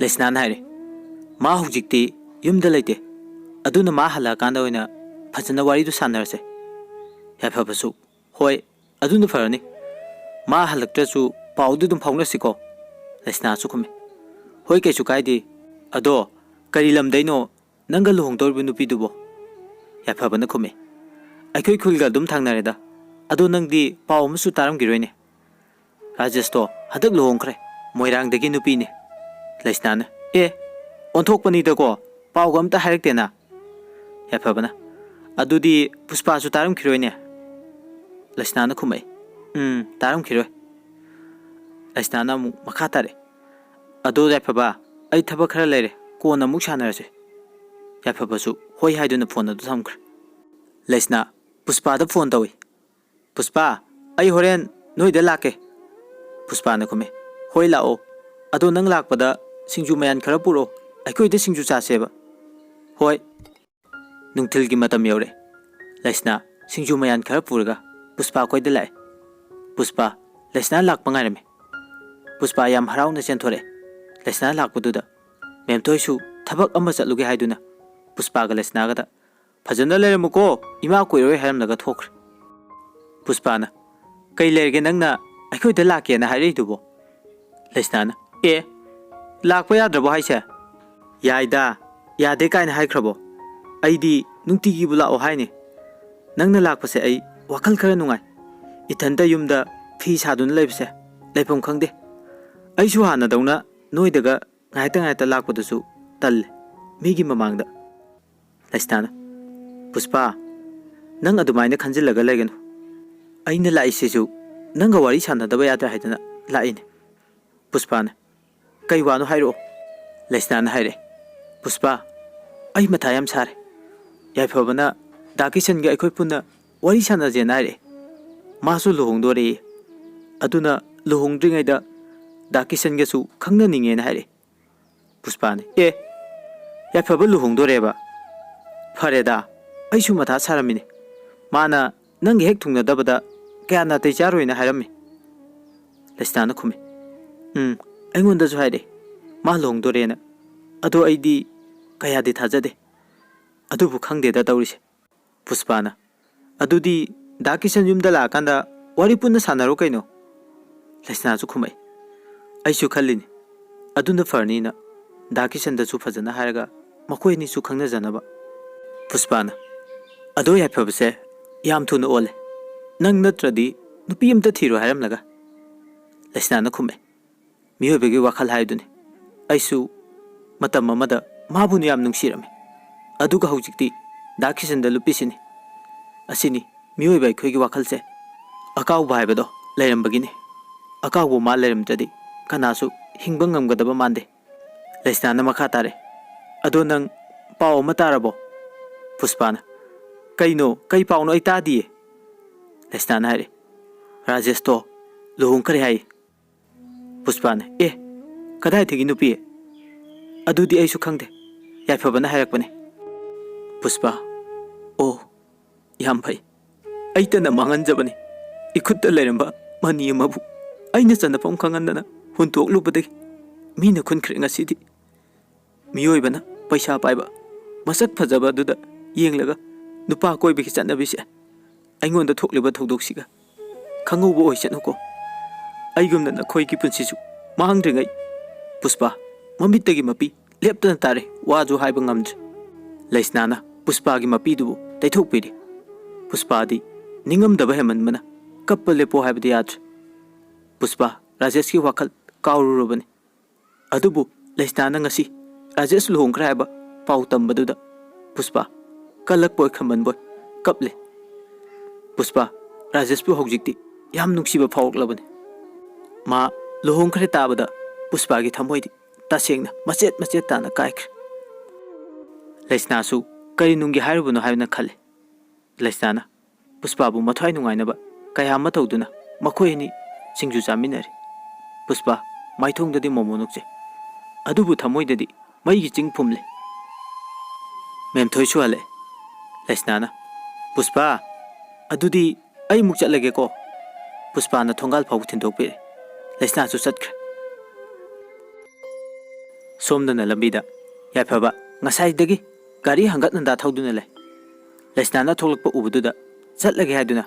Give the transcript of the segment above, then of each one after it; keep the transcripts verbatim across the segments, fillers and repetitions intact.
ꯂꯩꯁꯅꯥꯅ ꯍꯥꯏꯔꯦ, "ꯃꯥ ꯍꯧꯖꯤꯛꯇꯤ ꯌꯨꯝꯗ ꯂꯩꯇꯦ, ꯑꯗꯨꯅ ꯃꯥ ꯍꯜꯂꯛꯑꯀꯥꯟꯗ ꯑꯣꯏꯅ ꯐꯖꯅ ꯋꯥꯔꯤꯗꯨ ꯁꯥꯟꯅꯔꯁꯦ꯫" ꯌꯥꯏꯐꯕꯁꯨ, "ꯍꯣꯏ, ꯑꯗꯨꯅ ꯐꯔꯅꯤ꯫ ꯃꯥ ꯍꯜꯂꯛꯇ꯭ꯔꯁꯨ ꯄꯥꯎꯗꯨ ꯑꯗꯨꯝ ꯐꯥꯎꯅꯁꯤꯀꯣ?" ꯂꯩꯁꯅꯥꯁꯨ ꯈꯨꯝꯃꯤ, "ꯍꯣꯏ, ꯀꯩꯁꯨ ꯀꯥꯏꯗꯦ꯫ ꯑꯗꯣ ꯀꯔꯤ ꯂꯝꯗꯩꯅꯣ ꯅꯪꯒ ꯂꯨꯍꯣꯡꯗꯧꯔꯤꯕ ꯅꯨꯄꯤꯗꯨꯕꯣ?" ꯌꯥꯏꯐꯕꯅ ꯈꯨꯝꯃꯤ, "ꯑꯩꯈꯣꯏ ꯈꯨꯜꯒ ꯑꯗꯨꯝ ꯊꯪꯅꯔꯦꯗ꯫ ꯑꯗꯣ ꯅꯪꯗꯤ ꯄꯥꯎ ꯑꯃꯁꯨ ꯇꯥꯔꯝꯈꯤꯔꯣꯏꯅꯦ?" "ꯔꯥꯖꯦꯁꯇꯣ ꯍꯟꯗꯛ ꯂꯨꯍꯣꯡꯈ꯭ꯔꯦ, ꯃꯣꯏꯔꯥꯡꯗꯒꯤ ꯅꯨꯄꯤꯅꯦ꯫" ꯂꯩꯁꯅꯥꯅ, "ꯑꯦ, ꯑꯣꯟꯊꯣꯛꯄꯅꯤꯗꯀꯣ, ꯄꯥꯎꯒ ꯑꯝꯇ ꯍꯥꯏꯔꯛꯇꯦꯅ?" ꯌꯥꯏꯐꯕꯅ, "ꯑꯗꯨꯗꯤ ꯄꯨꯁꯄꯥꯁꯨ ꯇꯥꯔꯝꯈꯤꯔꯣꯏꯅꯦ?" ꯂꯩꯁꯅꯥꯅ ꯈꯨꯝꯃꯛꯏ, "ꯎꯝ, ꯇꯥꯔꯝꯈꯤꯔꯣꯏ꯫" ꯂꯩꯁꯅꯥꯅ ꯑꯃꯨꯛ ꯃꯈꯥ ꯇꯥꯔꯛꯏ, "ꯑꯗꯣ ꯌꯥꯏꯐꯕ, ꯑꯩ ꯊꯕꯛ ꯈꯔ ꯂꯩꯔꯦ, ꯀꯣꯟꯅ ꯑꯃꯨꯛ ꯁꯥꯟꯅꯔꯁꯦ꯫" ꯌꯥꯏꯐꯕꯁꯨ ꯍꯣꯏ ꯍꯥꯏꯗꯨꯅ ꯐꯣꯟ ꯑꯗꯨ ꯊꯝꯈ꯭ꯔꯦ꯫ ꯂꯩꯁꯅꯥ ꯄꯨꯁꯄꯥꯗ ꯐꯣꯟ ꯇꯧꯏ꯫ "ꯄꯨꯁꯄꯥ, ꯑꯩ ꯍꯣꯔꯦꯟ ꯅꯣꯏꯗ ꯂꯥꯛꯀꯦ꯫" ꯄꯨꯁꯄꯥꯅ ꯈꯨꯝꯃꯦ, "ꯍꯣꯏ, ꯂꯥꯛꯑꯣ꯫ ꯑꯗꯣ ꯅꯪ ꯂꯥꯛꯄꯗ ꯁꯤꯡꯖꯨ ꯃꯌꯥꯟ ꯈꯔ ꯄꯨꯔꯛꯑꯣ, ꯑꯩꯈꯣꯏꯗ ꯁꯤꯡꯖꯨ ꯆꯥꯁꯦꯕ꯫" "ꯍꯣꯏ꯫" ꯅꯨꯡꯊꯤꯜꯒꯤ ꯃꯇꯝ ꯌꯧꯔꯦ꯫ ꯂꯩꯁꯅꯥ ꯁꯤꯡꯖꯨ ꯃꯌꯥꯟ ꯈꯔ ꯄꯨꯔꯒ ꯄꯨꯁꯄꯥ ꯈꯣꯏꯗ ꯂꯥꯛꯑꯦ꯫ ꯄꯨꯁꯄꯥ ꯂꯩꯁꯅꯥ ꯂꯥꯛꯄ ꯉꯥꯏꯔꯝꯃꯤ꯫ ꯄꯨꯁꯄꯥ ꯌꯥꯝ ꯍꯔꯥꯎꯅ ꯆꯦꯟꯊꯣꯔꯛꯑꯦ꯫ ꯂꯩꯁꯅꯥ ꯂꯥꯛꯄꯗꯨꯗ ꯃꯦꯝꯊꯣꯏꯁꯨ ꯊꯕꯛ ꯑꯃ ꯆꯠꯂꯨꯒꯦ ꯍꯥꯏꯗꯨꯅ ꯄꯨꯁꯄꯥꯒ ꯂꯩꯁꯅꯥꯒꯗ "ꯐꯖꯅ ꯂꯩꯔꯝꯃꯨꯀꯣ, ꯏꯃꯥ ꯀꯨꯏꯔꯔꯣꯏ" ꯍꯥꯏꯔꯝꯂꯒ ꯊꯣꯛꯈ꯭ꯔꯦ꯫ ꯄꯨꯁꯄꯥꯅ, "ꯀꯩ ꯂꯩꯔꯒꯦ ꯅꯪꯅ ꯑꯩꯈꯣꯏꯗ ꯂꯥꯛꯀꯦꯅ ꯍꯥꯏꯔꯛꯏꯗꯨꯕꯣ?" ꯂꯩꯁꯅꯥꯅ, "ꯑꯦ, ꯂꯥꯛꯄ ꯌꯥꯗ꯭ꯔꯕꯣ ꯍꯥꯏꯁꯦ?" "ꯌꯥꯏꯗ, ꯌꯥꯗꯦ ꯀꯥꯏꯅ ꯍꯥꯏꯈ꯭ꯔꯕꯣ? ꯑꯩꯗꯤ ꯅꯨꯡꯇꯤꯒꯤꯕꯨ ꯂꯥꯛꯑꯣ ꯍꯥꯏꯅꯤ꯫ ꯅꯪꯅ ꯂꯥꯛꯄꯁꯦ ꯑꯩ ꯋꯥꯈꯜ ꯈꯔ ꯅꯨꯡꯉꯥꯏ꯫ ꯏꯊꯟꯇ ꯌꯨꯝꯗ ꯐꯤ ꯁꯥꯗꯨꯅ ꯂꯩꯕꯁꯦ ꯂꯩꯐꯝ ꯈꯪꯗꯦ꯫ ꯑꯩꯁꯨ ꯍꯥꯟꯅꯗꯧꯅ ꯅꯣꯏꯗꯒ ꯉꯥꯏꯍꯥꯛꯇ ꯉꯥꯏꯍꯥꯛꯇ ꯂꯥꯛꯄꯗꯨꯁꯨ ꯇꯜꯂꯦ, ꯃꯤꯒꯤ ꯃꯃꯥꯡꯗ꯫" ꯂꯩꯁꯅꯥꯅ, "ꯄꯨꯁꯄꯥ, ꯅꯪ ꯑꯗꯨꯃꯥꯏꯅ ꯈꯟꯖꯤꯜꯂꯒ ꯂꯩꯒꯅꯨ꯫ ꯑꯩꯅ ꯂꯥꯛꯏꯁꯤꯁꯨ ꯅꯪꯒ ꯋꯥꯔꯤ ꯁꯥꯟꯅꯗꯕ ꯌꯥꯗ꯭ꯔꯦ ꯍꯥꯏꯗꯅ ꯂꯥꯛꯏꯅꯦ꯫" ꯄꯨꯁꯄꯥꯅ, "ꯀꯩ ꯋꯥꯅꯣ ꯍꯥꯏꯔꯛꯑꯣ꯫" ꯂꯩꯁꯅꯥꯅ ꯍꯥꯏꯔꯛꯑꯦ, "ꯄꯨꯁꯄꯥ, ꯑꯩ ꯃꯊꯥ ꯌꯥꯝ ꯁꯥꯔꯦ꯫ ꯌꯥꯏꯐꯕꯅ ꯗꯥ ꯀꯤꯁꯟꯒ ꯑꯩꯈꯣꯏ ꯄꯨꯟꯅ ꯋꯥꯔꯤ ꯁꯥꯟꯅꯁꯦꯅ ꯍꯥꯏꯔꯛꯑꯦ꯫ ꯃꯥꯁꯨ ꯂꯨꯍꯣꯡꯗꯣꯔꯦꯌꯦ꯫ ꯑꯗꯨꯅ ꯂꯨꯍꯣꯡꯗ꯭ꯔꯤꯉꯩꯗ ꯗꯥ ꯀꯤꯁꯟꯒꯁꯨ ꯈꯪꯅꯅꯤꯡꯉꯦꯅ ꯍꯥꯏꯔꯛꯑꯦ꯫" ꯄꯨꯁꯄꯥꯅ, "ꯑꯦ, ꯌꯥꯏꯐꯕ ꯂꯨꯍꯣꯡꯗꯣꯔꯦꯕ? ꯐꯔꯦꯗ, ꯑꯩꯁꯨ ꯃꯊꯥ ꯁꯥꯔꯝꯃꯤꯅꯦ꯫ ꯃꯥꯅ ꯅꯪꯒ ꯍꯦꯛ ꯊꯨꯡꯅꯗꯕꯗ ꯀꯌꯥ ꯅꯥꯇꯩ ꯆꯥꯔꯣꯏꯅ ꯍꯥꯏꯔꯝꯃꯤ꯫" ꯂꯩꯁꯅꯥꯅ ꯈꯨꯝꯃꯤ, "ꯎꯝ, ꯑꯩꯉꯣꯟꯗꯁꯨ ꯍꯥꯏꯔꯛꯑꯦ꯫ ꯃꯥ ꯂꯨꯍꯣꯡꯗꯣꯔꯦꯅ꯫ ꯑꯗꯣ ꯑꯩꯗꯤ ꯀꯌꯥꯗꯤ ꯊꯥꯖꯗꯦ꯫ ꯑꯗꯨꯕꯨ ꯈꯪꯗꯦꯗ ꯇꯧꯔꯤꯁꯦ꯫ ꯄꯨꯁꯄꯥꯅ, "ꯑꯗꯨꯗꯤ ꯗꯥ ꯀꯤꯁꯟ ꯌꯨꯝꯗ ꯂꯥꯛꯑꯀꯥꯟꯗ ꯋꯥꯔꯤ ꯄꯨꯟꯅ ꯁꯥꯟꯅꯔꯣ ꯀꯩꯅꯣ?" ꯂꯩꯁꯅꯥꯁꯨ ꯈꯨꯝꯃꯛꯏ꯫ "ꯑꯩꯁꯨ ꯈꯜꯂꯤꯅꯤ, ꯑꯗꯨꯅ ꯐꯔꯅꯤꯅ꯫ ꯗꯥ ꯀꯤꯁꯟꯗꯁꯨ ꯐꯖꯅ ꯍꯥꯏꯔꯒ ꯃꯈꯣꯏ ꯑꯅꯤꯁꯨ ꯈꯪꯅꯖꯅꯕ꯫" ꯄꯨꯁꯄꯥꯅ, "ꯑꯗꯣ ꯌꯥꯏꯐꯕꯁꯦ ꯌꯥꯝ ꯊꯨꯅ ꯑꯣꯜꯂꯦ꯫ ꯅꯪ ꯅꯠꯇ꯭ꯔꯗꯤ ꯅꯨꯄꯤ ꯑꯝꯇ ꯊꯤꯔꯣ ꯍꯥꯏꯔꯝꯂꯒ?" ꯂꯩꯁꯅꯥꯅ ꯈꯨꯝꯃꯦ, "ꯃꯤꯑꯣꯏꯕꯒꯤ ꯋꯥꯈꯜ ꯍꯥꯏꯗꯨꯅꯤ꯫ ꯑꯩꯁꯨ ꯃꯇꯝ ꯑꯃꯗ ꯃꯥꯕꯨ ꯌꯥꯝ ꯅꯨꯡꯁꯤꯔꯝꯃꯤ꯫ ꯑꯗꯨꯒ ꯍꯧꯖꯤꯛꯇꯤ ꯗꯥ ꯀꯤꯁꯟꯗ ꯂꯨꯞꯄꯤꯁꯤꯅꯤ꯫ ꯑꯁꯤꯅꯤ ꯃꯤꯑꯣꯏꯕ ꯑꯩꯈꯣꯏꯒꯤ ꯋꯥꯈꯜꯁꯦ꯫ ꯑꯀꯥꯎꯕ ꯍꯥꯏꯕꯗꯣ ꯂꯩꯔꯝꯕꯒꯤꯅꯤ꯫ ꯑꯀꯥꯎꯕ ꯃꯥ ꯂꯩꯔꯝꯗ꯭ꯔꯗꯤ ꯀꯅꯥꯁꯨ ꯍꯤꯡꯕ ꯉꯝꯒꯗꯕ ꯃꯥꯟꯗꯦ꯫" ꯂꯩꯁꯅꯥꯅ ꯃꯈꯥ ꯇꯥꯔꯦ, "ꯑꯗꯣ ꯅꯪ ꯄꯥꯎ ꯑꯃ ꯇꯥꯔꯕꯣ?" ꯄꯨꯁꯄꯥꯅ, "ꯀꯩꯅꯣ? ꯀꯩ ꯄꯥꯎꯅꯣ? ꯑꯩ ꯇꯥꯗꯤꯌꯦ꯫" ꯂꯩꯁꯅꯥꯅ ꯍꯥꯏꯔꯦ, "ꯔꯥꯖꯦꯁꯇꯣ ꯂꯨꯍꯣꯡꯈ꯭ꯔꯦ ꯍꯥꯏ꯫" ꯄꯨꯁꯄꯥꯅ, "ꯑꯦ, ꯀꯗꯥꯏꯗꯒꯤ ꯅꯨꯄꯤ? ꯑꯗꯨꯗꯤ ꯑꯩꯁꯨ ꯈꯪꯗꯦ, ꯌꯥꯏꯐꯕꯅ ꯍꯥꯏꯔꯛꯄꯅꯦ꯫" ꯄꯨꯁꯄꯥ, "ꯑꯣ, ꯌꯥꯝ ꯐꯩ꯫ ꯑꯩꯇꯅ ꯃꯥꯡꯍꯟꯖꯕꯅꯤ꯫ ꯏꯈꯨꯠꯇ ꯂꯩꯔꯝꯕ ꯃꯅꯤ ꯑꯃꯕꯨ ꯑꯩꯅ ꯆꯟꯅꯐꯝ ꯈꯪꯍꯟꯗꯅ ꯍꯨꯟꯇꯣꯛꯂꯨꯕꯗꯒꯤ ꯃꯤꯅ ꯈꯨꯟꯈ꯭ꯔꯦ ꯉꯁꯤꯗꯤ꯫" ꯃꯤꯑꯣꯏꯕꯅ ꯄꯩꯁꯥ ꯄꯥꯏꯕ, ꯃꯁꯛ ꯐꯖꯕ ꯑꯗꯨꯗ ꯌꯦꯡꯂꯒ ꯅꯨꯄꯥ ꯀꯣꯏꯕꯒꯤ ꯆꯠꯅꯕꯤꯁꯦ ꯑꯩꯉꯣꯟꯗ ꯊꯣꯛꯂꯤꯕ ꯊꯧꯗꯣꯛꯁꯤꯒ ꯈꯪꯍꯧꯕ ꯑꯣꯏꯁꯅꯨꯀꯣ꯫ ꯑꯩꯒꯨꯝꯅ ꯅꯈꯣꯏꯒꯤ ꯄꯨꯟꯁꯤꯁꯨ ꯃꯥꯡꯗ꯭ꯔꯤꯉꯩ ꯄꯨꯁꯄꯥ ꯃꯃꯤꯠꯇꯒꯤ ꯃꯄꯤ ꯂꯦꯞꯇꯅ ꯇꯥꯔꯦ, ꯋꯥꯁꯨ ꯍꯥꯏꯕ ꯉꯝꯗ꯭ꯔꯦ꯫ ꯂꯩꯁꯅꯥꯅ ꯄꯨꯁꯄꯥꯒꯤ ꯃꯄꯤꯗꯨꯕꯨ ꯇꯩꯊꯣꯛꯄꯤꯔꯤ꯫ ꯄꯨꯁꯄꯥꯗꯤ ꯅꯤꯡꯉꯝꯗꯕ ꯍꯦꯟꯃꯟꯕꯅ ꯀꯞꯄ ꯂꯦꯞꯄꯣ ꯍꯥꯏꯕꯗꯤ ꯌꯥꯗ꯭ꯔꯦ꯫ ꯄꯨꯁꯄꯥ ꯔꯥꯖꯦꯁꯀꯤ ꯋꯥꯈꯜ ꯀꯥꯎꯔꯨꯔꯕꯅꯤ꯫ ꯑꯗꯨꯕꯨ ꯂꯩꯁꯅꯥꯅ ꯉꯁꯤ ꯔꯥꯖꯦꯁ ꯂꯨꯍꯣꯡꯈ꯭ꯔꯦ ꯍꯥꯏꯕ ꯄꯥꯎ ꯇꯝꯕꯗꯨꯗ ꯄꯨꯁꯄꯥ ꯀꯜꯂꯛꯄꯣꯏ ꯈꯝꯕꯟꯕꯣꯏ ꯀꯞꯂꯦ꯫ ꯄꯨꯁꯄꯥ ꯔꯥꯖꯦꯁꯄꯨ ꯍꯧꯖꯤꯛꯇꯤ ꯌꯥꯝ ꯅꯨꯡꯁꯤꯕ ꯐꯥꯎꯔꯛꯂꯕꯅꯤ꯫ ꯃꯥ ꯂꯨꯍꯣꯡꯈ꯭ꯔꯦ ꯇꯥꯕꯗ ꯄꯨꯁꯄꯥꯒꯤ ꯊꯃꯣꯏꯗꯤ ꯇꯁꯦꯡꯅ ꯃꯆꯦꯠ ꯃꯆꯦꯠ ꯇꯥꯅ ꯀꯥꯏꯈ꯭ꯔꯦ꯫ ꯂꯩꯁꯅꯥꯁꯨ ꯀꯔꯤ ꯅꯨꯡꯒꯤ ꯍꯥꯏꯔꯨꯕꯅꯣ ꯍꯥꯏꯅ ꯈꯜꯂꯤ꯫ ꯂꯩꯁꯅꯥꯅ ꯄꯨꯁꯄꯥꯕꯨ ꯃꯊ꯭ꯋꯥꯏ ꯅꯨꯡꯉꯥꯏꯅꯕ ꯀꯌꯥ ꯑꯃ ꯇꯧꯗꯨꯅ ꯃꯈꯣꯏ ꯑꯅꯤ ꯁꯤꯡꯖꯨ ꯆꯥꯃꯤꯟꯅꯔꯤ꯫ ꯄꯨꯁꯄꯥ ꯃꯥꯏꯊꯣꯡꯗꯗꯤ ꯃꯣꯃꯣ ꯅꯣꯛꯆꯩ, ꯑꯗꯨꯕꯨ ꯊꯃꯣꯏꯗꯗꯤ ꯃꯩꯒꯤ ꯆꯤꯡ ꯐꯨꯝꯂꯤ꯫ ꯃꯦꯝꯊꯣꯏꯁꯨ ꯍꯜꯂꯛꯑꯦ꯫ ꯂꯩꯁꯅꯥꯅ, "ꯄꯨꯁꯄꯥ, ꯑꯗꯨꯗꯤ ꯑꯩ ꯑꯃꯨꯛ ꯆꯠꯂꯒꯦꯀꯣ꯫" ꯄꯨꯁꯄꯥꯅ ꯊꯣꯡꯒꯥꯜ ꯐꯥꯎꯕ ꯊꯤꯟꯗꯣꯛꯄꯤꯔꯦ꯫ ꯂꯩꯁꯅꯥꯁꯨ ꯆꯠꯈ꯭ꯔꯦ꯫ ꯁꯣꯝꯗꯅ ꯂꯝꯕꯤꯗ ꯌꯥꯏꯐꯕ ꯉꯁꯥꯏꯗꯒꯤ ꯒꯥꯔꯤ ꯍꯪꯒꯠ ꯍꯟꯗꯥ ꯊꯧꯗꯨꯅ ꯂꯩ꯫ ꯂꯩꯁꯅꯥꯅ ꯊꯣꯛꯂꯛꯄ ꯎꯕꯗꯨꯗ ꯆꯠꯂꯒꯦ ꯍꯥꯏꯗꯨꯅ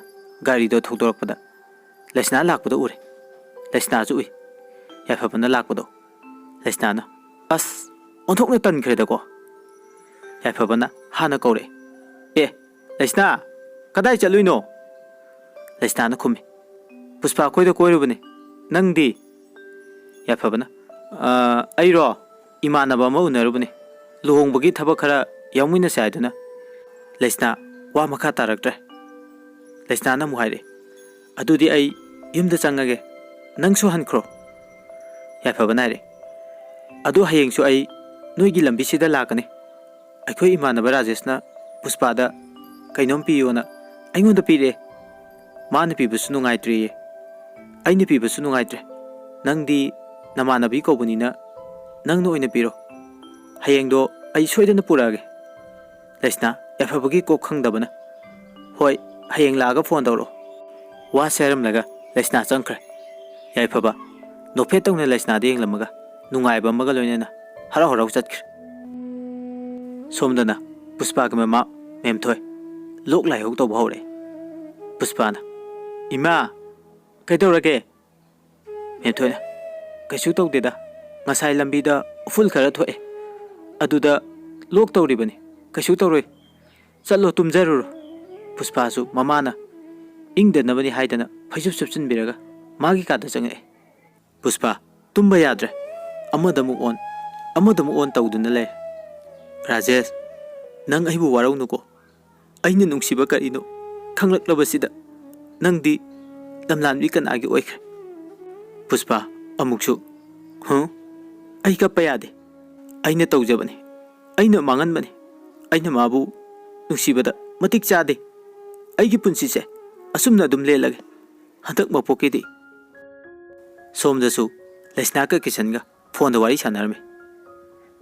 ꯒꯥꯔꯤꯗꯣ ꯊꯧꯗꯣꯔꯛꯄꯗ ꯂꯩꯁꯅꯥ ꯂꯥꯛꯄꯗꯣ ꯎꯔꯦ꯫ ꯂꯩꯁꯅꯥꯁꯨ ꯎꯏ ꯌꯥꯏꯐꯕꯅ ꯂꯥꯛꯄꯗꯣ꯫ ꯂꯩꯁꯅꯥꯅ, "ꯑꯁ, ꯑꯣꯟꯊꯣꯛꯅ ꯇꯟꯈ꯭ꯔꯦꯗꯀꯣ!" ꯌꯥꯏꯐꯕꯅ ꯍꯥꯟꯅ ꯀꯧꯔꯛꯑꯦ, "ꯑꯦ, ꯂꯩꯁꯅꯥ, ꯀꯗꯥꯏ ꯆꯠꯂꯨꯏꯅꯣ?" ꯂꯩꯁꯅꯥꯅ ꯈꯨꯝꯃꯤ, "ꯄꯨꯁꯄꯥ ꯈꯣꯏꯗ ꯀꯣꯏꯔꯨꯕꯅꯦ꯫ ꯅꯪꯗꯤ?" ꯌꯥꯏꯐꯕꯅ, "ꯑ, ꯑꯩꯔꯣ? ꯏꯃꯥꯟꯅꯕ ꯑꯃ ꯎꯅꯔꯨꯕꯅꯦ꯫ ꯂꯨꯍꯣꯡꯕꯒꯤ ꯊꯕꯛ ꯈꯔ ꯌꯥꯎꯃꯤꯟꯅꯁꯦ ꯍꯥꯏꯗꯨꯅ꯫" ꯂꯩꯁꯅꯥ ꯋꯥ ꯃꯈꯥ ꯇꯥꯔꯛꯇ꯭ꯔꯦ꯫ ꯂꯩꯁꯅꯥꯅ ꯑꯃꯨꯛ ꯍꯥꯏꯔꯛꯑꯦ, "ꯑꯗꯨꯗꯤ ꯑꯩ ꯌꯨꯝꯗ ꯆꯪꯉꯒꯦ, ꯅꯪꯁꯨ ꯍꯟꯈ꯭ꯔꯣ꯫" ꯌꯥꯏꯐꯕꯅ ꯍꯥꯏꯔꯛꯑꯦ, "ꯑꯗꯨ ꯍꯌꯦꯡꯁꯨ ꯑꯩ ꯅꯣꯏꯒꯤ ꯂꯝꯕꯤꯁꯤꯗ ꯂꯥꯛꯀꯅꯤ꯫ ꯑꯩꯈꯣꯏ ꯏꯃꯥꯟꯅꯕ ꯔꯥꯖꯦꯁꯅ ꯄꯨꯁꯄꯥꯗ ꯀꯩꯅꯣꯝ ꯄꯤꯌꯣꯅ ꯑꯩꯉꯣꯟꯗ ꯄꯤꯔꯛꯑꯦ꯫ ꯃꯥꯅ ꯄꯤꯕꯁꯨ ꯅꯨꯡꯉꯥꯏꯇ꯭ꯔꯦꯌꯦ꯫ ꯑꯩꯅ ꯄꯤꯕꯁꯨ ꯅꯨꯡꯉꯥꯏꯇ꯭ꯔꯦ꯫ ꯅꯪꯗꯤ ꯅꯃꯥꯟꯅꯕꯤ ꯀꯧꯕꯅꯤꯅ ꯅꯪꯅ ꯑꯣꯏꯅ ꯄꯤꯔꯣ꯫ ꯍꯌꯦꯡꯗꯣ ꯑꯩ ꯁꯣꯏꯗꯅ ꯄꯨꯔꯛꯑꯒꯦ꯫" ꯂꯩꯁꯅꯥ ꯌꯥꯏꯐꯕꯒꯤ ꯀꯣꯛ ꯈꯪꯗꯕꯅ, "ꯍꯣꯏ, ꯍꯌꯦꯡ ꯂꯥꯛꯑꯒ ꯐꯣꯟ ꯇꯧꯔꯛꯑꯣ꯫" ꯋꯥꯁꯦ ꯍꯥꯏꯔꯝꯂꯒ ꯂꯩꯁꯅꯥ ꯆꯪꯈ꯭ꯔꯦ꯫ ꯌꯥꯏꯐꯕ ꯅꯣꯛꯐꯦꯠ ꯇꯧꯅ ꯂꯩꯁꯅꯥꯗ ꯌꯦꯡꯂꯝꯃꯒ ꯅꯨꯡꯉꯥꯏꯕ ꯑꯃꯒ ꯂꯣꯏꯅꯅ ꯍꯔꯥꯎ ꯍꯔꯥꯎ ꯆꯠꯈ꯭ꯔꯦ꯫ ꯁꯣꯝꯗꯅ ꯄꯨꯁꯄꯥꯒꯤ ꯃꯃꯥ ꯃꯦꯝꯊꯣꯏ ꯂꯣꯛ ꯂꯥꯏꯍꯧ ꯇꯧꯕ ꯍꯧꯔꯛꯑꯦ꯫ ꯄꯨꯁꯄꯥꯅ, "ꯏꯃꯥ, ꯀꯩꯗꯧꯔꯒꯦ?" ꯃꯦꯝꯊꯣꯏꯅ, "ꯀꯩꯁꯨ ꯇꯧꯗꯦꯗ, ꯉꯁꯥꯏ ꯂꯝꯕꯤꯗ ꯎꯐꯨꯜ ꯈꯔ ꯊꯣꯛꯑꯦ, ꯑꯗꯨꯗ ꯂꯣꯛ ꯇꯧꯔꯤꯕꯅꯤ, ꯀꯩꯁꯨ ꯇꯧꯔꯣꯏ, ꯆꯠꯂꯣ ꯇꯨꯝꯖꯔꯨꯔꯣ꯫" ꯄꯨꯁꯄꯥꯁꯨ ꯃꯃꯥꯅ ꯏꯪꯗꯅꯕꯅꯤ ꯍꯥꯏꯗꯅ ꯐꯩꯖꯨꯞ ꯁꯨꯞꯆꯤꯟꯕꯤꯔꯒ ꯃꯥꯒꯤ ꯀꯥꯗ ꯆꯪꯉꯛꯑꯦ꯫ ꯄꯨꯁꯄꯥ ꯇꯨꯝꯕ ꯌꯥꯗ꯭ꯔꯦ꯫ ꯑꯃꯗ ꯑꯃꯨꯛ ꯑꯣꯟ, ꯑꯃꯗ ꯑꯃꯨꯛ ꯑꯣꯟ ꯇꯧꯗꯨꯅ ꯂꯩ꯫ "ꯔꯥꯖꯦꯁ, ꯅꯪ ꯑꯩꯕꯨ ꯋꯥꯔꯧꯅꯨꯀꯣ꯫ ꯑꯩꯅ ꯅꯨꯡꯁꯤꯕ ꯀꯔꯤꯅꯣ ꯈꯪꯂꯛꯂꯕꯁꯤꯗ ꯅꯪꯗꯤ ꯂꯝꯂꯥꯟꯕꯤ ꯀꯅꯥꯒꯤ ꯑꯣꯏꯈ꯭ꯔꯦ?" ꯄꯨꯁꯄꯥ ꯑꯃꯨꯛꯁꯨ, "ꯍꯨ? ꯑꯩ ꯀꯞꯄ ꯌꯥꯗꯦ꯫ ꯑꯩꯅ ꯇꯧꯖꯕꯅꯤ꯫ ꯑꯩꯅ ꯃꯥꯡꯍꯟꯕꯅꯤ꯫ ꯑꯩꯅ ꯃꯥꯕꯨ ꯅꯨꯡꯁꯤꯕꯗ ꯃꯇꯤꯛ ꯆꯥꯗꯦ꯫ ꯑꯩꯒꯤ ꯄꯨꯟꯁꯤꯁꯦ ꯑꯁꯨꯝꯅ ꯑꯗꯨꯝ ꯂꯦꯜꯂꯒꯦ꯫ ꯍꯟꯗꯛ ꯃꯄꯣꯛꯀꯤꯗꯤ꯫" ꯁꯣꯝꯗꯁꯨ ꯂꯩꯁꯅꯥꯒ ꯀꯤꯁꯟꯒ ꯐꯣꯟꯗ ꯋꯥꯔꯤ ꯁꯥꯟꯅꯔꯝꯃꯤ꯫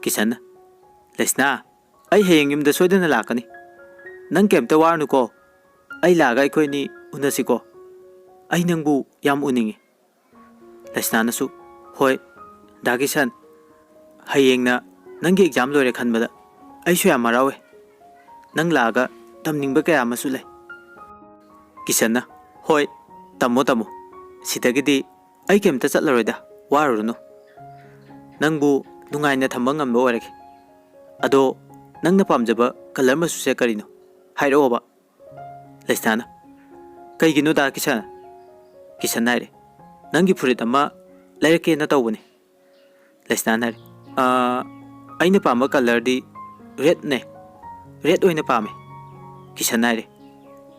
ꯀꯤꯁꯟꯅ, "ꯂꯩꯁꯅꯥ, ꯑꯩ ꯍꯌꯦꯡ ꯌꯨꯝꯗ ꯁꯣꯏꯗꯅ ꯂꯥꯛꯀꯅꯤ꯫ ꯅꯪ ꯀꯩꯝꯇ ꯋꯥꯔꯅꯨꯀꯣ꯫ ꯑꯩ ꯂꯥꯛꯑꯒ ꯑꯩꯈꯣꯏ ꯑꯅꯤ ꯎꯅꯁꯤꯀꯣ꯫ ꯑꯩ ꯅꯪꯕꯨ ꯌꯥꯝ ꯎꯅꯤꯡꯉꯤ꯫" ꯂꯩꯁꯅꯥꯅꯁꯨ, "ꯍꯣꯏ, ꯗꯥ ꯀꯤꯁꯟ, ꯍꯌꯦꯡꯅ ꯅꯪꯒꯤ ꯑꯦꯛꯖꯥꯝ ꯂꯣꯏꯔꯦ ꯈꯟꯕꯗ ꯑꯩꯁꯨ ꯌꯥꯝ ꯍꯔꯥꯎꯋꯦ꯫ ꯅꯪ ꯂꯥꯛꯑꯒ ꯇꯝꯅꯤꯡꯕ ꯀꯌꯥ ꯑꯃꯁꯨ ꯂꯩ꯫ ꯀꯤꯁꯟꯅ, "ꯍꯣꯏ, ꯇꯝꯃꯣ ꯇꯝꯃꯣ꯫ ꯁꯤꯗꯒꯤꯗꯤ ꯑꯩ ꯀꯩꯝꯇ ꯆꯠꯂꯔꯣꯏꯗ, ꯋꯥꯔꯨꯔꯅꯨ꯫ ꯅꯪꯕꯨ ꯅꯨꯡꯉꯥꯏꯅ ꯊꯝꯕ ꯉꯝꯕ ꯑꯣꯏꯔꯒꯦ꯫ ꯑꯗꯣ ꯅꯪꯅ ꯄꯥꯝꯖꯕ ꯀꯂꯔ ꯃꯆꯨꯁꯦ ꯀꯔꯤꯅꯣ? ꯍꯥꯏꯔꯛꯑꯣꯕ꯫" ꯂꯩꯁꯅꯥꯅ, "ꯀꯩꯒꯤꯅꯣ ꯗꯥ ꯀꯤꯁꯟ?" ꯀꯤꯁꯟꯅ ꯍꯥꯏꯔꯦ, "ꯅꯪꯒꯤ ꯐꯨꯔꯤꯠ ꯑꯃ ꯂꯩꯔꯛꯀꯦꯅ ꯇꯧꯕꯅꯦ꯫" ꯂꯩꯁꯅꯥꯅ ꯍꯥꯏꯔꯦ, "ꯑꯥ, ꯑꯩꯅ ꯄꯥꯝꯕ ꯀꯂꯔꯗꯤ ꯔꯦꯗꯅꯦ, ꯔꯦꯗ ꯑꯣꯏꯅ ꯄꯥꯝꯃꯦ꯫" ꯀꯤꯁꯟꯅ ꯍꯥꯏꯔꯦ,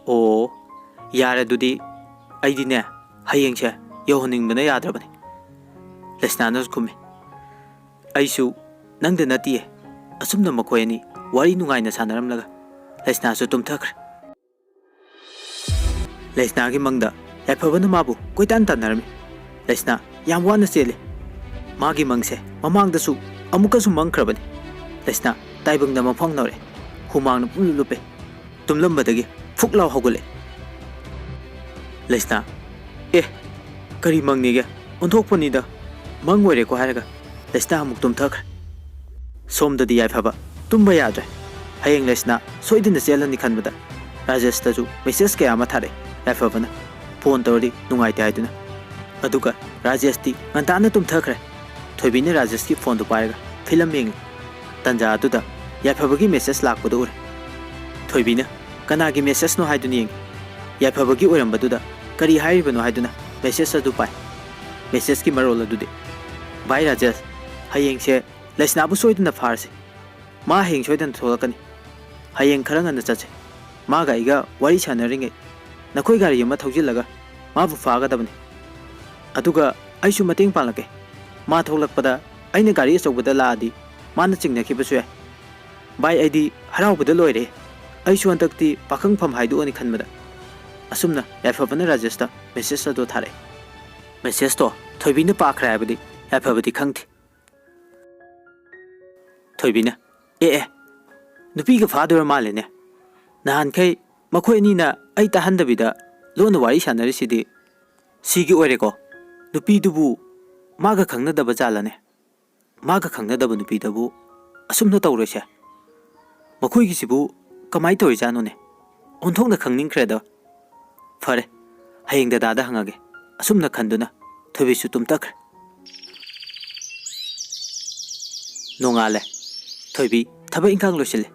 "ꯑꯣ, ꯌꯥꯔꯦ ꯑꯗꯨꯗꯤ, ꯑꯩꯗꯤꯅꯦ ꯍꯌꯦꯡꯁꯦ ꯌꯧꯍꯟꯅꯤꯡꯕꯅ ꯌꯥꯗ꯭ꯔꯕꯅꯦ꯫" ꯂꯩꯁꯅꯥꯅꯁꯨ ꯈꯨꯝꯃꯦ, "ꯑꯩꯁꯨ ꯅꯪꯗ ꯅꯠꯇꯤꯌꯦ꯫" ꯑꯁꯨꯝꯅ ꯃꯈꯣꯏ ꯑꯅꯤ ꯋꯥꯔꯤ ꯅꯨꯡꯉꯥꯏꯅ ꯁꯥꯟꯅꯔꯝꯂꯒ ꯂꯩꯁꯅꯥꯁꯨ ꯇꯨꯝꯊꯈ꯭ꯔꯦ꯫ ꯂꯩꯁꯅꯥꯒꯤ ꯃꯪꯗ ꯌꯥꯏꯐꯕꯅ ꯃꯥꯕꯨ ꯀꯣꯏꯇꯥꯟ ꯇꯥꯟꯅꯔꯝꯃꯤ꯫ ꯂꯩꯁꯅꯥ ꯌꯥꯝ ꯋꯥꯅ ꯆꯦꯜꯂꯤ꯫ ꯃꯥꯒꯤ ꯃꯪꯁꯦ ꯃꯃꯥꯡꯗꯁꯨ ꯑꯃꯨꯛꯀꯁꯨ ꯃꯪꯈ꯭ꯔꯕꯅꯤ꯫ ꯂꯩꯁꯅꯥ ꯇꯥꯏꯕꯪꯗ ꯃꯪꯐꯥꯎꯅꯔꯦ꯫ ꯍꯨꯃꯥꯡꯅ ꯄꯨꯡꯂꯨꯞ ꯂꯨꯞꯄꯦ꯫ ꯇꯨꯝꯂꯝꯕꯗꯒꯤ ꯐꯨꯛ ꯂꯥꯎ ꯍꯧꯒꯠꯂꯦ꯫ ꯂꯩꯁꯅꯥ, "ꯑꯦ, ꯀꯔꯤ ꯃꯪꯅꯤꯒꯦ? ꯑꯣꯟꯊꯣꯛꯄꯅꯤꯗ, ꯃꯪ ꯑꯣꯏꯔꯦꯀꯣ" ꯍꯥꯏꯔꯒ ꯂꯩꯁꯅꯥ ꯑꯃꯨꯛ ꯇꯨꯝꯊꯈ꯭ꯔꯦ꯫ ꯁꯣꯝꯗꯗꯤ ꯌꯥꯏꯐꯕ ꯇꯨꯝꯕ ꯌꯥꯗ꯭ꯔꯦ꯫ ꯍꯌꯦꯡ ꯂꯩꯁꯅꯥ ꯁꯣꯏꯗꯅ ꯆꯦꯜꯂꯅꯤ ꯈꯟꯕꯗ ꯔꯥꯖꯦꯁꯇꯁꯨ ꯃꯦꯁꯦꯖ ꯀꯌꯥ ꯑꯃ ꯊꯥꯔꯛꯑꯦ ꯌꯥꯏꯐꯕꯅ꯫ ꯐꯣꯟ ꯇꯧꯔꯗꯤ ꯅꯨꯡꯉꯥꯏꯇꯦ ꯍꯥꯏꯗꯨꯅ꯫ ꯑꯗꯨꯒ ꯔꯥꯖꯦꯁꯇꯤ ꯉꯟꯇꯥꯅ ꯇꯨꯝꯊꯈ꯭ꯔꯦ꯫ ꯊꯣꯏꯕꯤꯅ ꯔꯥꯖꯦꯁꯀꯤ ꯐꯣꯟꯗꯨ ꯄꯥꯏꯔꯒ ꯐꯤꯂꯝ ꯌꯦꯡꯉꯤ꯫ ꯇꯟꯖꯥ ꯑꯗꯨꯗ ꯌꯥꯏꯐꯕꯒꯤ ꯃꯦꯁꯦꯖ ꯂꯥꯛꯄꯗꯨ ꯎꯔꯦ꯫ ꯊꯣꯏꯕꯤꯅ ꯀꯅꯥꯒꯤ ꯃꯦꯁꯦꯖꯅꯣ ꯍꯥꯏꯗꯨꯅ ꯌꯦꯡꯉꯤ꯫ ꯌꯥꯏꯐꯕꯒꯤ ꯑꯣꯏꯔꯝꯕꯗꯨꯗ ꯀꯔꯤ ꯍꯥꯏꯔꯤꯕꯅꯣ ꯍꯥꯏꯗꯨꯅ ꯃꯦꯁꯦꯖ ꯑꯗꯨ ꯄꯥꯏ꯫ ꯃꯦꯁꯦꯖꯀꯤ ꯃꯔꯣꯜ ꯑꯗꯨꯗꯤ, "ꯚꯥꯏ ꯔꯥꯖꯦꯁ, ꯍꯌꯦꯡꯁꯦ ꯂꯩꯁꯅꯥꯕꯨ ꯁꯣꯏꯗꯅ ꯐꯥꯔꯁꯤ꯫ ꯃꯥ ꯍꯌꯦꯡ ꯁꯣꯏꯗꯅ ꯊꯣꯛꯂꯛꯀꯅꯤ꯫ ꯍꯌꯦꯡ ꯈꯔ ꯉꯟꯅ ꯆꯠꯁꯦ꯫ ꯃꯥꯒ ꯑꯩꯒ ꯋꯥꯔꯤ ꯁꯥꯟꯅꯔꯤꯉꯩ ꯅꯈꯣꯏ ꯒꯥꯔꯤ ꯑꯃ ꯊꯧꯖꯤꯜꯂꯒ ꯃꯥꯕꯨ ꯐꯥꯒꯗꯕꯅꯤ꯫ ꯑꯗꯨꯒ ꯑꯩꯁꯨ ꯃꯇꯦꯡ ꯄꯥꯡꯂꯛꯀꯦ꯫ ꯃꯥ ꯊꯣꯛꯂꯛꯄꯗ ꯑꯩꯅ ꯒꯥꯔꯤ ꯑꯆꯧꯕꯗ ꯂꯥꯛꯑꯗꯤ ꯃꯥꯅ ꯆꯤꯡꯅꯈꯤꯕꯁꯨ ꯌꯥꯏ꯫ ꯚꯥꯏ, ꯑꯩꯗꯤ ꯍꯔꯥꯎꯕꯗ ꯂꯣꯏꯔꯦ꯫ ꯑꯩꯁꯨ ꯍꯟꯗꯛꯇꯤ ꯄꯥꯈꯪꯐꯝ ꯍꯥꯏꯗꯣꯛꯑꯅꯤ ꯈꯟꯕꯗ꯫" ꯑꯁꯨꯝꯅ ꯌꯥꯏꯐꯕꯅ ꯔꯥꯖꯦꯁꯇ ꯃꯦꯁꯦꯖ ꯑꯗꯨ ꯊꯥꯔꯛꯑꯦ꯫ ꯃꯦꯁꯦꯖꯇꯣ ꯊꯣꯏꯕꯤꯅ ꯄꯥꯈ꯭ꯔꯦ ꯍꯥꯏꯕꯗꯤ ꯌꯥꯏꯐꯕꯗꯤ ꯈꯪꯗꯦ꯫ ꯊꯣꯏꯕꯤꯅ, "ꯑꯦ ꯑꯦ, ꯅꯨꯄꯤꯒ ꯐꯥꯗꯣꯏꯔ ꯃꯥꯜꯂꯦꯅꯦ꯫ ꯅꯍꯥꯟꯈꯩ ꯃꯈꯣꯏ ꯑꯅꯤꯅ ꯑꯩ ꯇꯥꯍꯟꯗꯕꯤꯗ ꯂꯣꯟꯅ ꯋꯥꯔꯤ ꯁꯥꯟꯅꯔꯤꯁꯤꯗꯤ꯫ ꯁꯤꯒꯤ ꯑꯣꯏꯔꯦꯀꯣ, ꯅꯨꯄꯤꯗꯨꯕꯨ ꯃꯥꯒ ꯈꯪꯅꯗꯕ ꯖꯥꯠꯂꯅꯦ?" ꯃꯥꯒ ꯈꯪꯅꯗꯕ ꯅꯨꯄꯤꯗꯕꯨ ꯑꯁꯨꯝꯅ ꯇꯧꯔꯣꯏꯁꯦ? ꯃꯈꯣꯏꯒꯤꯁꯤꯕꯨ ꯀꯃꯥꯏꯅ ꯇꯧꯔꯤꯖꯥꯠꯅꯣꯅꯦ? ꯑꯣꯟꯊꯣꯛꯅ ꯈꯪꯅꯤꯡꯈ꯭ꯔꯦꯗ꯫ ꯐꯔꯦ, ꯍꯌꯦꯡ ꯗꯗꯥꯗ ꯍꯪꯉꯒꯦ꯫ ꯑꯁꯨꯝꯅ ꯈꯟꯗꯨꯅ ꯊꯣꯏꯕꯤꯁꯨ ꯇꯨꯝꯇꯈ꯭ꯔꯦ꯫ ꯅꯣꯡꯉꯥꯜꯂꯦ꯫ ꯊꯣꯏꯕꯤ ꯊꯕꯛ ꯏꯪꯈꯥꯡ ꯂꯣꯏꯁꯤꯜꯂꯦ꯫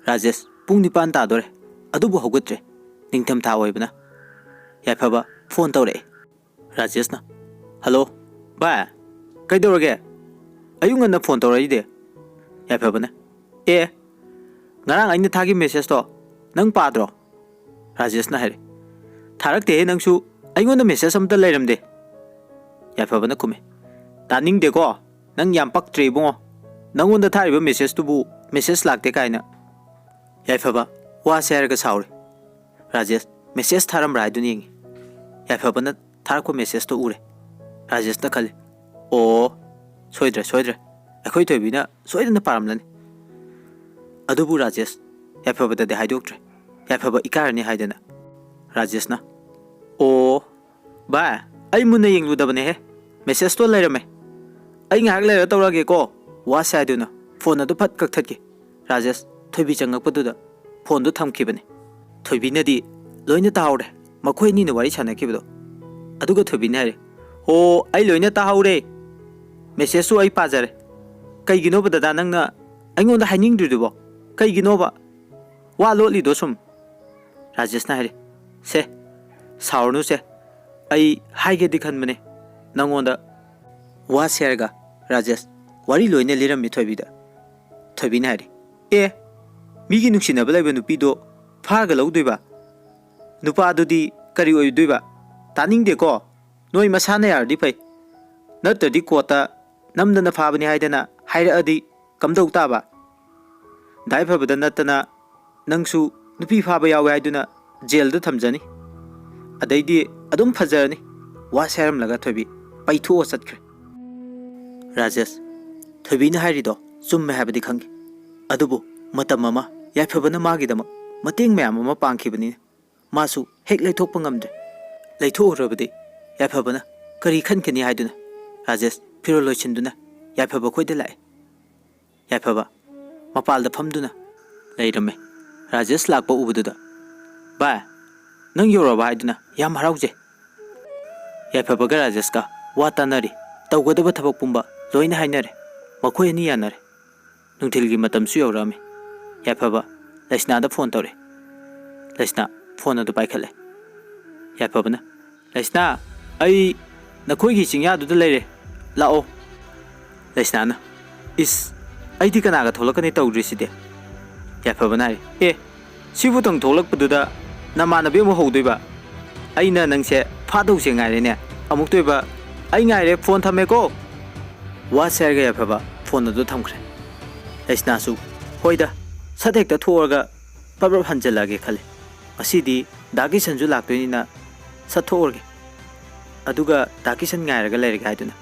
ꯔꯥꯖꯦꯁ ꯄꯨꯡ ꯅꯤꯄꯥꯟ ꯇꯥꯗꯣꯔꯦ, ꯑꯗꯨꯕꯨ ꯍꯧꯒꯠꯇ꯭ꯔꯦ꯫ ꯅꯤꯡꯊꯝꯊꯥ ꯑꯣꯏꯕꯅ꯫ ꯌꯥꯏꯐꯕ ꯐꯣꯟ ꯇꯧꯔꯛꯑꯦ꯫ ꯔꯥꯖꯦꯁꯅ, "ꯍꯜꯂꯣ, ꯚꯥꯏ, ꯀꯩꯗꯧꯔꯒꯦ? ꯑꯌꯨꯛ ꯉꯟꯅ ꯐꯣꯟ ꯇꯧꯔꯛꯏꯗꯤ?" ꯌꯥꯏꯐꯕꯅ, "ꯑꯦ, ꯉꯔꯥꯡ ꯑꯩꯅ ꯊꯥꯈꯤꯕ ꯃꯦꯁꯦꯖꯇꯣ ꯅꯪ ꯄꯥꯗ꯭ꯔꯣ?" ꯔꯥꯖꯦꯁꯅ ꯍꯥꯏꯔꯦ꯫ "ꯊꯥꯔꯛꯇꯦꯍꯦ ꯅꯪꯁꯨ, ꯑꯩꯉꯣꯟꯗ ꯃꯦꯁꯦꯖ ꯑꯝꯇ ꯂꯩꯔꯝꯗꯦ꯫" ꯌꯥꯏꯐꯕꯅ ꯈꯨꯝꯃꯦ꯫ "ꯇꯥꯅꯤꯡꯗꯦꯀꯣ, ꯅꯪ ꯌꯥꯝ ꯄꯛꯇ꯭ꯔꯦ ꯏꯕꯨꯡꯉꯣ꯫ ꯅꯪꯉꯣꯟꯗ ꯊꯥꯔꯤꯕ ꯃꯦꯁꯦꯖꯇꯨꯕꯨ ꯃꯦꯁꯦꯖ ꯂꯥꯛꯇꯦ ꯀꯥꯏꯅ꯫" ꯌꯥꯏꯐꯕ ꯋꯥꯁꯦ ꯍꯥꯏꯔꯒ ꯁꯥꯎꯔꯦ꯫ ꯔꯥꯖꯦꯁ ꯃꯦꯁꯦꯖ ꯊꯥꯔꯝꯕ꯭ꯔꯥ ꯍꯥꯏꯗꯨꯅ ꯌꯦꯡꯉꯤ꯫ ꯌꯥꯏꯐꯕꯅ ꯊꯥꯔꯛꯄ ꯃꯦꯁꯦꯖꯇꯣ ꯎꯔꯦ꯫ ꯔꯥꯖꯦꯁꯅ ꯈꯜꯂꯤ, "ꯑꯣ, ꯁꯣꯏꯗ꯭ꯔꯦ, ꯁꯣꯏꯗ꯭ꯔꯦ꯫ ꯑꯩꯈꯣꯏ ꯊꯣꯏꯕꯤꯅ ꯁꯣꯏꯗꯅ ꯄꯥꯔꯝꯂꯅꯤ꯫" ꯑꯗꯨꯕꯨ ꯔꯥꯖꯦꯁ ꯌꯥꯏꯐꯕꯗꯗꯤ ꯍꯥꯏꯗꯣꯛꯇ꯭ꯔꯦ꯫ ꯌꯥꯏꯐꯕ ꯏꯀꯥꯏꯔꯅꯤ ꯍꯥꯏꯗꯅ꯫ ꯔꯥꯖꯦꯁꯅ, "ꯑꯣ, ꯚꯥꯏ, ꯑꯩ ꯃꯨꯟꯅ ꯌꯦꯡꯂꯨꯗꯕꯅꯦꯍꯦ꯫ ꯃꯦꯁꯦꯖꯇꯣ ꯂꯩꯔꯝꯃꯦ꯫ ꯑꯩ ꯉꯥꯏꯍꯥꯛ ꯂꯩꯔ ꯇꯧꯔꯛꯑꯒꯦꯀꯣ꯫" ꯋꯥꯁꯦ ꯍꯥꯏꯗꯨꯅ ꯐꯣꯟ ꯑꯗꯨ ꯐꯠ ꯀꯛꯊꯠꯈꯤ꯫ ꯔꯥꯖꯦꯁ ꯊꯣꯏꯕꯤ ꯆꯪꯉꯛꯄꯗꯨꯗ ꯐꯣꯟꯗꯨ ꯊꯝꯈꯤꯕꯅꯤ꯫ ꯊꯣꯏꯕꯤꯅꯗꯤ ꯂꯣꯏꯅ ꯇꯥꯍꯧꯔꯦ, ꯃꯈꯣꯏ ꯑꯅꯤꯅ ꯋꯥꯔꯤ ꯁꯥꯟꯅꯈꯤꯕꯗꯣ꯫ ꯑꯗꯨꯒ ꯊꯣꯏꯕꯤꯅ ꯍꯥꯏꯔꯦ, "ꯑꯣ, ꯑꯩ ꯂꯣꯏꯅ ꯇꯥꯍꯧꯔꯦ꯫ ꯃꯦꯁꯦꯖꯁꯨ ꯑꯩ ꯄꯥꯖꯔꯦ꯫ ꯀꯩꯒꯤꯅꯣꯕ ꯗꯗꯥ ꯅꯪꯅ ꯑꯩꯉꯣꯟꯗ ꯍꯥꯏꯅꯤꯡꯗ꯭ꯔꯤꯗꯨꯕꯣ? ꯀꯩꯒꯤꯅꯣꯕ ꯋꯥ ꯂꯣꯠꯂꯤꯗꯣ ꯁꯨꯝ?" ꯔꯥꯖꯦꯁꯅ ꯍꯥꯏꯔꯦ, "ꯁꯦ, ꯁꯥꯎꯔꯅꯨꯁꯦ꯫ ꯑꯩ ꯍꯥꯏꯒꯦꯗꯤ ꯈꯟꯕꯅꯦ ꯅꯪꯉꯣꯟꯗ꯫" ꯋꯥꯁꯦ ꯍꯥꯏꯔꯒ ꯔꯥꯖꯦꯁ ꯋꯥꯔꯤ ꯂꯣꯏꯅ ꯂꯤꯔꯝꯃꯤ ꯊꯣꯏꯕꯤꯗ꯫ ꯊꯣꯏꯕꯤꯅ ꯍꯥꯏꯔꯦ, "ꯑꯦ, ꯃꯤꯒꯤ ꯅꯨꯡꯁꯤꯅꯕ ꯂꯩꯕ ꯅꯨꯄꯤꯗꯣ ꯐꯥꯔꯒ ꯂꯧꯗꯣꯏꯕ? ꯅꯨꯄꯥꯗꯨꯗꯤ ꯀꯔꯤ ꯑꯣꯏꯗꯣꯏꯕ? ꯇꯥꯅꯤꯡꯗꯦꯀꯣ꯫ ꯅꯣꯏ ꯃꯁꯥꯅ ꯌꯥꯔꯗꯤ ꯐꯩ, ꯅꯠꯇ꯭ꯔꯗꯤ ꯀꯣꯔꯠꯇ ꯅꯝꯗꯅ ꯐꯥꯕꯅꯤ ꯍꯥꯏꯗꯅ ꯍꯥꯏꯔꯛꯑꯗꯤ ꯀꯝꯗꯧ ꯇꯥꯕ? ꯗꯥ ꯌꯥꯏꯐꯕꯗ ꯅꯠꯇꯅ ꯅꯪꯁꯨ ꯅꯨꯄꯤ ꯐꯥꯕ ꯌꯥꯎꯋꯦ ꯍꯥꯏꯗꯨꯅ ꯖꯦꯜꯗ ꯊꯝꯖꯅꯤ꯫ ꯑꯗꯩꯗꯤ ꯑꯗꯨꯝ ꯐꯖꯔꯅꯤ꯫" ꯋꯥꯁꯦ ꯍꯥꯏꯔꯝꯂꯒ ꯊꯣꯏꯕꯤ ꯄꯩꯊꯣꯛꯑ ꯆꯠꯈ꯭ꯔꯦ꯫ ꯔꯥꯖꯦꯁ, ꯊꯣꯏꯕꯤꯅ ꯍꯥꯏꯔꯤꯗꯣ ꯆꯨꯝꯃꯦ ꯍꯥꯏꯕꯗꯤ ꯈꯪꯉꯤ, ꯑꯗꯨꯕꯨ ꯃꯇꯝ ꯑꯃ ꯌꯥꯏꯐꯕꯅ ꯃꯥꯒꯤꯗꯃꯛ ꯃꯇꯦꯡ ꯃꯌꯥꯝ ꯑꯃ ꯄꯥꯡꯈꯤꯕꯅꯤꯅ ꯃꯥꯁꯨ ꯍꯦꯛ ꯂꯩꯊꯣꯛꯄ ꯉꯝꯗ꯭ꯔꯦ꯫ ꯂꯩꯊꯣꯛꯎꯔꯕꯗꯤ ꯌꯥꯏꯐꯕꯅ ꯀꯔꯤ ꯈꯟꯒꯅꯤ ꯍꯥꯏꯗꯨꯅ ꯔꯥꯖꯦꯁ ꯐꯤꯔꯣꯜ ꯂꯣꯏꯁꯤꯟꯗꯨꯅ ꯌꯥꯏꯐꯕ ꯈꯣꯏꯗ ꯂꯥꯛꯑꯦ꯫ ꯌꯥꯏꯐꯕ ꯃꯄꯥꯜꯗ ꯐꯝꯗꯨꯅ ꯂꯩꯔꯝꯃꯦ꯫ ꯔꯥꯖꯦꯁ ꯂꯥꯛꯄ ꯎꯕꯗꯨꯗ, "ꯚꯥꯏ, ꯅꯪ ꯌꯧꯔꯛꯑꯕ?" ꯍꯥꯏꯗꯨꯅ ꯌꯥꯝ ꯍꯔꯥꯎꯖꯩ꯫ ꯌꯥꯏꯐꯕꯒ ꯔꯥꯖꯦꯁꯀ ꯋꯥ ꯇꯥꯅꯔꯤ꯫ ꯇꯧꯒꯗꯕ ꯊꯕꯛ ꯄꯨꯝꯕ ꯂꯣꯏꯅ ꯍꯥꯏꯅꯔꯦ꯫ ꯃꯈꯣꯏ ꯑꯅꯤ ꯌꯥꯅꯔꯦ꯫ ꯅꯨꯡꯊꯤꯜꯒꯤ ꯃꯇꯝꯁꯨ ꯌꯧꯔꯛꯑꯝꯃꯤ꯫ ꯌꯥꯏꯐꯕ ꯂꯩꯁꯅꯥꯗ ꯐꯣꯟ ꯇꯧꯔꯦ꯫ ꯂꯩꯁꯅꯥ ꯐꯣꯟ ꯑꯗꯨ ꯄꯥꯏꯈꯠꯂꯦ꯫ ꯌꯥꯏꯐꯕꯅ, "ꯂꯩꯁꯅꯥ, ꯑꯩ ꯅꯈꯣꯏꯒꯤ ꯆꯤꯡꯌꯥꯗꯨꯗ ꯂꯩꯔꯦ, ꯂꯥꯛꯑꯣ꯫" ꯂꯩꯁꯅꯥꯅ, "ꯏꯁ, ꯑꯩꯗꯤ ꯀꯅꯥꯒ ꯊꯣꯛꯂꯛꯀꯅꯤ ꯇꯧꯗ꯭ꯔꯤꯁꯤꯗꯤ?" ꯌꯥꯏꯐꯕꯅ ꯍꯥꯏꯔꯤ, "ꯑꯦ, ꯁꯤꯕꯨ ꯇꯪ ꯊꯣꯛꯂꯛꯄꯗꯨꯗ ꯅꯃꯥꯟꯅꯕꯤ ꯑꯃꯨꯛ ꯍꯧꯗꯣꯏꯕ? ꯑꯩꯅ ꯅꯪꯁꯦ ꯐꯥꯗꯧꯁꯦ ꯉꯥꯏꯔꯦꯅꯦ꯫ ꯑꯃꯨꯛꯇꯣꯏꯕ, ꯑꯩ ꯉꯥꯏꯔꯦ, ꯐꯣꯟ ꯊꯝꯃꯦꯀꯣ꯫" ꯋꯥꯁꯦ ꯍꯥꯏꯔꯒ ꯌꯥꯏꯐꯕ ꯐꯣꯟ ꯑꯗꯨ ꯊꯝꯈ꯭ꯔꯦ꯫ ꯂꯩꯁꯅꯥꯁꯨ, "ꯍꯣꯏꯗ, ꯁꯠ ꯍꯦꯛꯇ ꯊꯣꯛꯑꯒ ꯄꯔꯞ ꯄꯔꯞ ꯍꯟꯖꯜꯂꯛꯑꯒꯦ ꯈꯜꯂꯤ꯫ ꯉꯁꯤꯗꯤ ꯗꯥ ꯀꯤꯁꯟꯁꯨ ꯂꯥꯛꯇꯣꯏꯅꯤꯅ ꯁꯠ ꯊꯣꯛꯎꯔꯒꯦ꯫" ꯑꯗꯨꯒ ꯗꯥ ꯀꯤꯁꯟ ꯉꯥꯏꯔꯒ ꯂꯩꯔꯒꯦ ꯍꯥꯏꯗꯨꯅ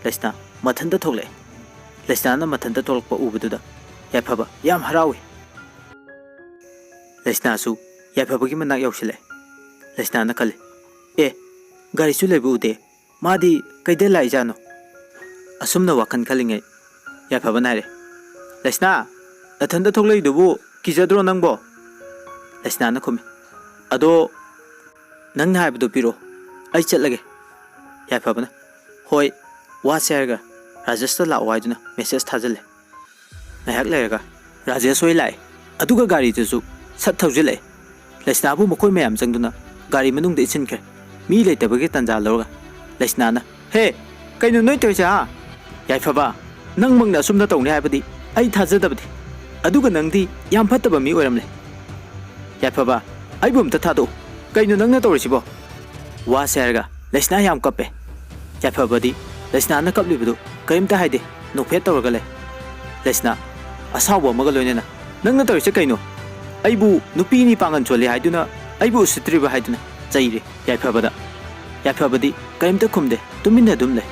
ꯂꯩꯁꯅꯥ ꯃꯊꯟꯇ ꯊꯣꯛꯂꯛꯑꯦ꯫ ꯂꯩꯁꯅꯥꯅ ꯃꯊꯟꯇ ꯊꯣꯛꯂꯛꯄ ꯎꯕꯗꯨꯗ ꯌꯥꯏꯐꯕ ꯌꯥꯝ ꯍꯔꯥꯎꯏ꯫ ꯂꯩꯁꯅꯥꯁꯨ ꯌꯥꯏꯐꯕꯒꯤ ꯃꯅꯥꯛ ꯌꯧꯁꯤꯜꯂꯛꯑꯦ꯫ ꯂꯩꯁꯅꯥꯅ ꯈꯜꯂꯤ, "ꯑꯦ, ꯒꯥꯔꯤꯁꯨ ꯂꯩꯕ ꯎꯗꯦ꯫ ꯃꯥꯗꯤ ꯀꯩꯗ ꯂꯥꯛꯏꯖꯥꯠꯅꯣ?" ꯑꯁꯨꯝꯅ ꯋꯥꯈꯜ ꯈꯜꯂꯤꯉꯩ ꯌꯥꯏꯐꯕꯅ ꯍꯥꯏꯔꯦ, "ꯂꯩꯁꯅꯥ, ꯅꯊꯟꯇ ꯊꯣꯛꯂꯛꯏꯗꯨꯕꯨ ꯀꯤꯖꯗ꯭ꯔꯣ ꯅꯪꯕꯣ?" ꯂꯩꯁꯅꯥꯅ ꯈꯨꯝꯃꯤ, "ꯑꯗꯣ ꯅꯪꯅ ꯍꯥꯏꯕꯗꯣ ꯄꯤꯔꯛꯑꯣ, ꯑꯩ ꯆꯠꯂꯒꯦ꯫" ꯌꯥꯏꯐꯕꯅ, "ꯍꯣꯏ, ꯋꯥꯁꯦ ꯍꯥꯏꯔꯒ ꯔꯥꯖꯦꯁꯇ ꯂꯥꯛꯑꯣ" ꯍꯥꯏꯗꯨꯅ ꯃꯦꯁꯦꯖ ꯊꯥꯖꯤꯜꯂꯦ꯫ ꯉꯥꯏꯍꯥꯛ ꯂꯩꯔꯒ ꯔꯥꯖꯦꯁ ꯍꯣꯏ ꯂꯥꯛꯑꯦ꯫ ꯑꯗꯨꯒ ꯒꯥꯔꯤꯗꯨꯁꯨ ꯁꯠ ꯊꯧꯖꯤꯜꯂꯛꯑꯦ꯫ ꯂꯩꯁꯅꯥꯕꯨ ꯃꯈꯣꯏ ꯃꯌꯥꯝ ꯆꯪꯗꯨꯅ ꯒꯥꯔꯤ ꯃꯅꯨꯡꯗ ꯏꯟꯁꯤꯟꯈ꯭ꯔꯦ꯫ ꯃꯤ ꯂꯩꯇꯕꯒꯤ ꯇꯥꯟꯖꯥ ꯂꯧꯔꯒ ꯂꯩꯁꯅꯥꯅ, "ꯍꯦ, ꯀꯩꯅꯣ ꯅꯣꯏ ꯇꯧꯔꯤꯁꯦ, ꯍꯥ? ꯌꯥꯏꯐꯕ, ꯅꯪꯃꯛꯅ ꯑꯁꯨꯝꯅ ꯇꯧꯅꯤ ꯍꯥꯏꯕꯗꯤ ꯑꯩ ꯊꯥꯖꯗꯕꯅꯤ꯫ ꯑꯗꯨꯒ ꯅꯪꯗꯤ ꯌꯥꯝ ꯐꯠꯇꯕ ꯃꯤ ꯑꯣꯏꯔꯝꯂꯦ꯫ ꯌꯥꯏꯐꯕ, ꯑꯩꯕꯨ ꯑꯝꯇ ꯊꯥꯗꯣꯛꯎ꯫ ꯀꯩꯅꯣ ꯅꯪꯅ ꯇꯧꯔꯤꯁꯤꯕꯣ?" ꯋꯥꯁꯦ ꯍꯥꯏꯔꯒ ꯂꯩꯁꯅꯥ ꯌꯥꯝ ꯀꯞꯄꯦ꯫ ꯌꯥꯏꯐꯕꯗꯤ ꯂꯩꯁꯅꯥꯅ ꯀꯞꯂꯤꯕꯗꯨ ꯀꯔꯤꯝꯇ ꯍꯥꯏꯗꯦ, ꯅꯣꯛꯐꯦꯠ ꯇꯧꯔꯒ ꯂꯩ꯫ ꯂꯩꯁꯅꯥ ꯑꯁꯥꯎꯕ ꯑꯃꯒ ꯂꯣꯏꯅꯅ, "ꯅꯪꯅ ꯇꯧꯔꯤꯁꯦ ꯀꯩꯅꯣ? ꯑꯩꯕꯨ ꯅꯨꯄꯤꯅꯤ ꯄꯥꯡꯒꯟ ꯁꯣꯜꯂꯤ ꯍꯥꯏꯗꯨꯅ ꯑꯩꯕꯨ ꯎꯁꯤꯠꯇ꯭ꯔꯤꯕ?" ꯍꯥꯏꯗꯨꯅ ꯆꯩꯔꯦ ꯌꯥꯏꯐꯕꯗ꯫ ꯌꯥꯏꯐꯕꯗꯤ ꯀꯔꯤꯝꯇ ꯈꯨꯝꯗꯦ, ꯇꯨꯃꯤꯟꯅ ꯑꯗꯨꯝ ꯂꯩ꯫